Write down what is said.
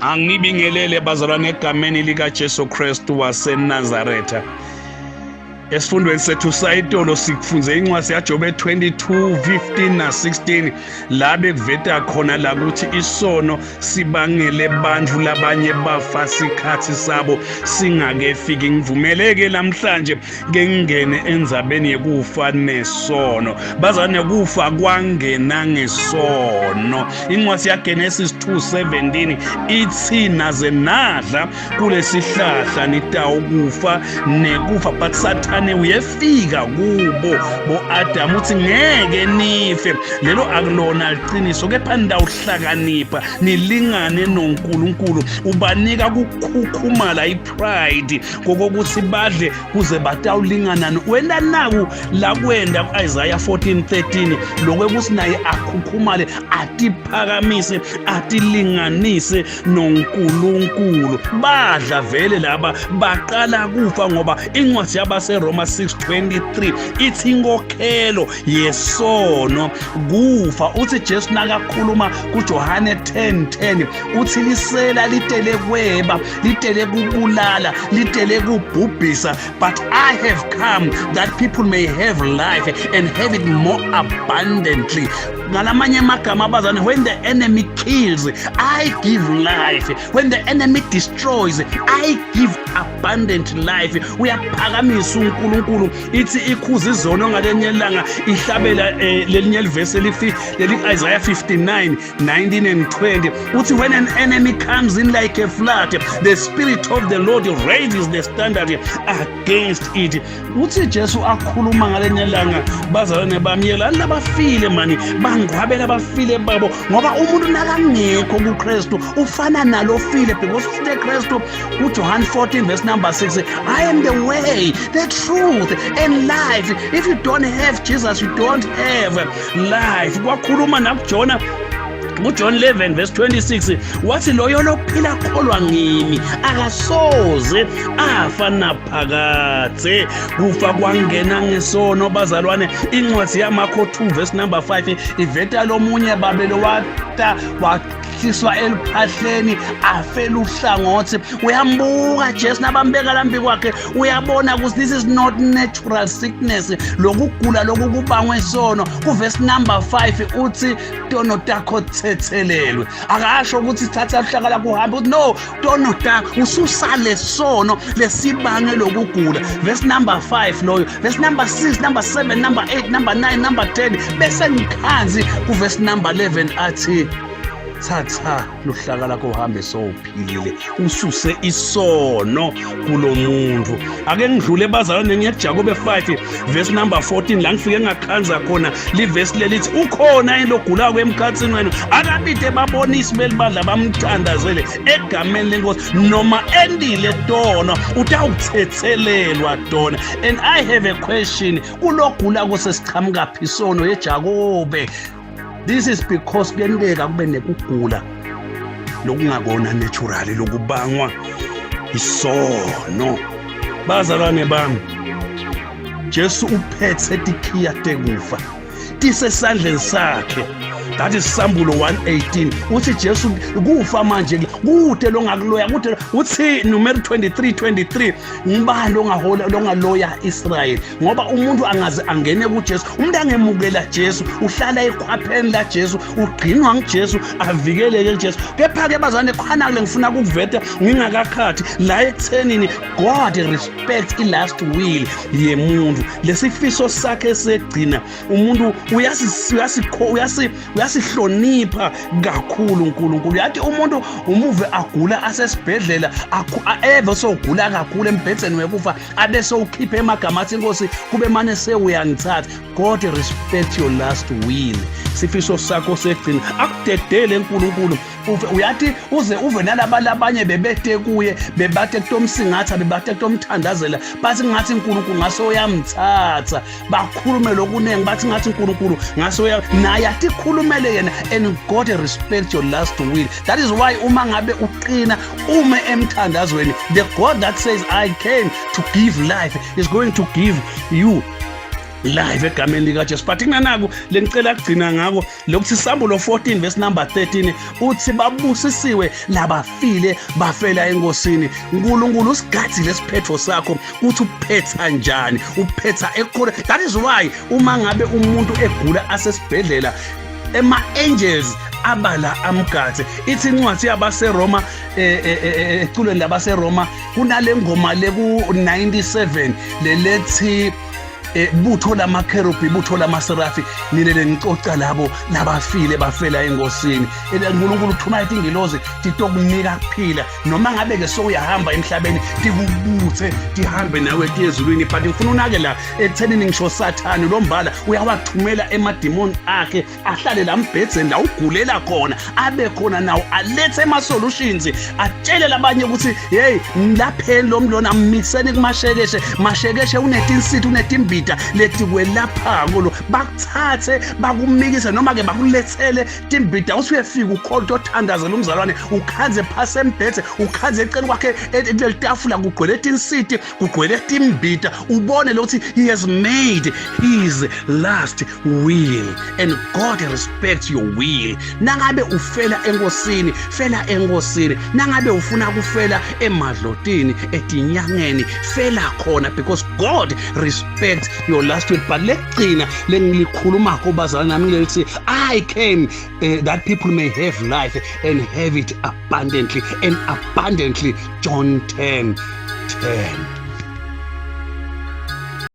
Anginibingelele bazalwane egameni likaJesu Kristu waseNazaretha. Esifundweni sethu sayitolo sikufunze incwadi yaJobe 22 15 na 16 la bekuveta khona la ukuthi isono sibangele bantu labanye bafa sikhathi sabo singakefiki. Ngivumeleke namhlanje ke ngingene endzabeni yekufa nesono. Bazalwane, kufa kwangena ngesono. Incwadi yaGenesis 2:17 ithi naze nadla kulesihlahla nitawukufa nekufa, but Sathane uyefika kubo bo-Adamu uthi ngeke nife. Lelo akulona liqiniso, kepha nitawuhlakanipha nilingane noNkulunkulu. Ubanika kukhukhumala, ipride, kokokuthi badle kuze batawulingana. Wena naku lakwenda ku-Isaiah 14:13 lokwekuthi naye akhukhumale, atiphakamise, atilinganise noNkulunkulu. Badla vele laba baqala kufa, ngoba incwadi yabaseRoma 6:23 ithi inkokhelo yesono kufa. Uthi Jesu nakakhuluma kuJohane 10:10 uthi lisela litele kweba, litele kubulala, litele kubhubhisa, but I have come that people may have life and have it more abundantly. Ngalamanye amagama abazane, when the enemy kills, I give life. When the enemy destroys, I give abundant life. Uyaphakamisa uNkulunkulu. Ithi ikhuza izono ngalenye ilanga ihlabela lelinye livesi elifi leli Isaiah 59 19 and 20 uthi when an enemy comes in like a flood, the Spirit of the Lord raises the standard against it. Uthi Jesu akhuluma ngalenye ilanga, bazalwane bami, yelani labafile mani bangcwabela abafile babo, ngoba umuntu nakangekho kuKristu ufana nalofile, because ufile Kristu. KuJohn 14 verse number 6, "I am the way, the truth and life. If you don't have Jesus, you don't have life." Kwakhuluma nakuJona kuJohn 11 verse 26 wathi loyo lophila kholwa ngimi akasoze afa naphakadze. Kufa kwangena ngesono bazalwane. Incwadi yaMakho 2 verse number 5 iveta lomunye babe lowata wahliswa eluphahleni afela uhlangothi. Uyambuka Jesu nabambeka lambi kwakhe, uyabona ukuthi this is not natural sickness, lokugula lokhu kubangwe isono. Kuvesi number 5 uthi tono takho thethelelwe. Akasho ukuthi thatha uhlaka lakho uhambe, uthi no, tono takho ususale sono lesibange lokugula. Verse number 5 loyo, verse number 6, number 7, number 8, number 9, number 10, bese ngikhanzi kuvesi number 11 athi thatha luhlaka lakho uhambe sowuphilile, ususe isono kulo muntu. Ake ngidlule bazalwane ngiye 5 verse number 14 la ngifike ngakhanza khona livesi lelithi ukhona yini logulako emkhathini wenu, akabide babonisi belibandla bamthandazele egameni lenkosi, noma endile tono utawuthethelelwa tona. And I have a question, kulogulako sesiqhamuka phi isono yeJakobe? This is because kuyenteka kube nekugula lokungakona naturally, lokubangwa isono. Bazalwane bami, Jesu uphethe tikhiya tekufa, tisesandleni sakhe. That is Sambulo 1:18. Uthi Jesu kufa manje kude longakuloya kude. Uthi Numeri 23:23, ngibani longahola longaloya Israel? Ngoba umuntu angaze angene kuJesu, umuntu angemukela Jesu, uhlala ekhwapheni la Jesu, ugcinwa nguJesu, avikeleke kuJesu. Kepha ke bazane, khona kule ngifuna ukuveta ngingakakhathi la ekuthenini God respect i-last will yemuntu, lesifiso sakhe segcina. Umuntu uyasihlonipha kakhulu uNkulunkulu. Yathi umuntu umuve agula asesibhedlela, eve sowugula kakhulu embhedzeni wekufa, abe sowukhipha emagama athi inkosi kube mane sewuyangithatha. God respect your last will, sifiso sakho segcina. Akudedele uNkulunkulu ufe. Uyathi uze uve nalaba labanye bebete kuye, bebate kutomsingatha, bebate kutomthandazela, bathi ngathi uNkulunkulu ngase uyamthatha. Bakhulume lokuningi, bathi ngathi uNkulunkulu ngase uya naye atikhulumele yena. And God respect your last will. That is why uma ngabe uqina ume emthandazweni, the God that says, "I came to give life," is going to give you Live egameni likaJesu. But kunanaku lengicela kugcina ngako lokuthi Sambulo 14 verse number 13 uthi babusisiwe labafile bafela enkosini. uNkulunkulu usigadzile isiphetho sakho ukuthi uphetha njani, uphetha ekhona. That is why uma ngabe umuntu egula asesibhedlela, ema-angels abala amgadze. Ithi incwadi yabaseRoma, eculweni labaseRoma, kunale ngoma leku-97 lelethi butho lamakherubhi, butho lamaserafi, nina lenicoca labo labafile bafela enkosini. UNkulunkulu uthuma itingilozi titokunika kuphila, noma ngabe ke sowuyahamba emhlabeni, tikubuthe tihambe nawe tiye ezulwini. But ngifuna unake la ekuthenini ngisho Sathane lombala uyawathumela emadimoni akhe ahlale la mbhedzeni la ugulela khona, abe khona nawo, alethe ema-solutions, atshele labanye ukuthi hey, mlapheni lo mlona, mmiseni kumashekeshe, mashekeshe unetinsithu, unetimbida letikwelaphako lo. Bakuthathe bakumikise noma-ke bakulethele timbida, uthi uyefika ukhonto othandazela umzalwane, ukhanze phasi embhedze, ukhanze eceleni kwakhe kuleli tafula kugcwele tinsiti, kugcwele timbida, ubone lokuthi he has made his last will and God respects your will. Nangabe ufela enkosini, fela enkosini. Nangabe ufuna kufela emadlotini, etinyangeni, fela khona, because God respects your last will. But lekugcina lengilikhulumako bazalwane nami ngelithi I came that people may have life and have it abundantly and abundantly, John 10:10.